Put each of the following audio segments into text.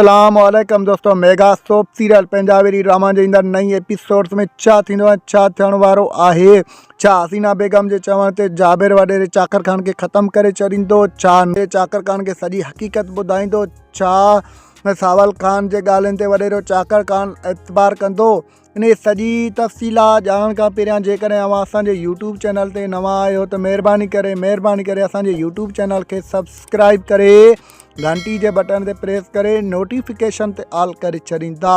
اسلام عليڪم دوستو ميگا سوپ سيريل پنهنجا ويري ڊراما جي ايندڙ نئين ايپيسوڊز ۾ ڇا ٿيندو ۽ ڇا ٿيڻ وارو آهي ڇا حسينا بيگم جي چوڻ تي جابر وڏيري چاڪر خان کي ختم ڪري ڇڏيندو ڇا چاڪر خان کي سڄي حقيقت ٻڌائيندو ڇا ساول خان جي ڳالهين تي وڏيرو چاڪر خان اعتبار ڪندو انهي سڄي تفصيلات ڄاڻڻ کان پهريان جيڪڏهن اوهان اسان جي يوٽيوب چينل تي نوان آهيو ته مهرباني ڪري مهرباني ڪري اسان جي يوٽيوب چينل کي سبسڪرائب ڪري گهنٽي جي بٽڻ تي پريس ڪري نوٽيفڪيشن تي آل ڪري ڇڏيندا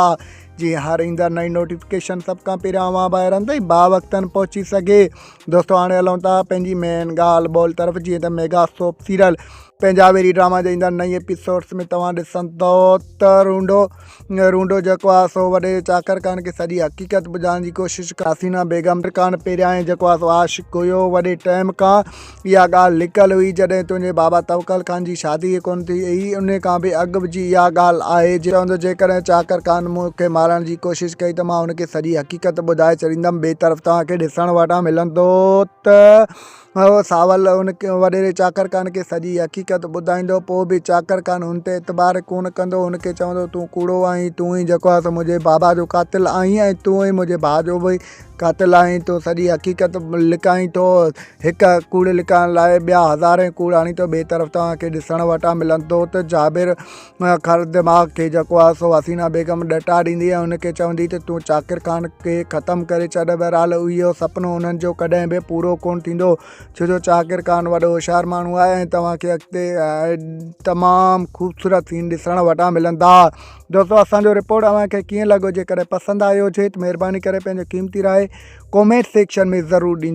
جيئن هر ايندڙ نئين نوٽيفڪيشن سڀ کان پهريان اوهان ڀائرن تائين با وقتن پهچي سگهي. دوستو هاڻي هلون ٿا پنهنجي مين ڳالهه ٻولهه طرف جيئن ته ميگا سوپ سيريل پنهنجا ويري ڊراما جي ايندڙ نئين ايپيسوڊس ۾ توهان ڏسندو ته رونڊو رونڊو جيڪو آهي سو وڏي چاڪر خان کي سڄي حقيقت ٻڌائڻ جي ڪوشش ڪئي. حسينا بيگم خان پهريائين جيڪو آهي سو عاشق هيو وڏي ٽائيم کان اها ڳالهه لڪل هئي جڏهن تنهنجي بابا توڪل خان جي شادي ئي ڪونه ٿي هئي انهي کان به اڳ جي اها ڳالهه آهي. چوندو جيڪڏهن چاڪر خان مون کي مارڻ جي ڪوشش ڪئي ته مان هن کي سڄي حقيقت ٻڌائي ڇڏيندم. ٻئي طرف توهان کي ڏسڻ وٽان ملندو ته هو ساول ان وڏيري چاڪر خان کي سڄي حقيقت ٻڌائيندو، پوء به چاڪر خان هن تي اعتبار ڪونه ڪندو، هن کي چوندو تون ڪوڙو آهين، تون ئي جيڪو آهي سو منهنجي بابا جو قاتل آهين ۽ تون ئي منهنجي ڀاء جو به قاتل آهين، تون سڄي حقيقت لڪائين ٿو، هڪ ڪوڙ لڪائڻ لاء ٻيا هزارين ڪوڙ آڻين ٿو، ٻئي طرف توهان کي ڏسڻ وٽان ملندو ته جابر خر دماغ کي جيڪو آهي سو حسينا بيگم ڏٽا ڏيندي ۽ هن کي چوندي ته تون چاڪر خان کي ختم ڪري ڇڏ بهرحال اهو سپنو انهن جو ڪڏهن به پورو ڪونه ٿيندو ڇو جو چاڪر خان وڏو هوشيار ماڻهو آهي ۽ توهان کي اڳتي تمام خوبصورت سين ڏسڻ وٽان ملندا دوستو اسان جو رپورٽ اوهان کي ڪيئن لڳو جيڪڏهن پسند آيو هجي ته مهرباني ڪري پنهنجو قيمتي راء ڪومينٽ سيڪشن ۾ ضرور ڏيندا.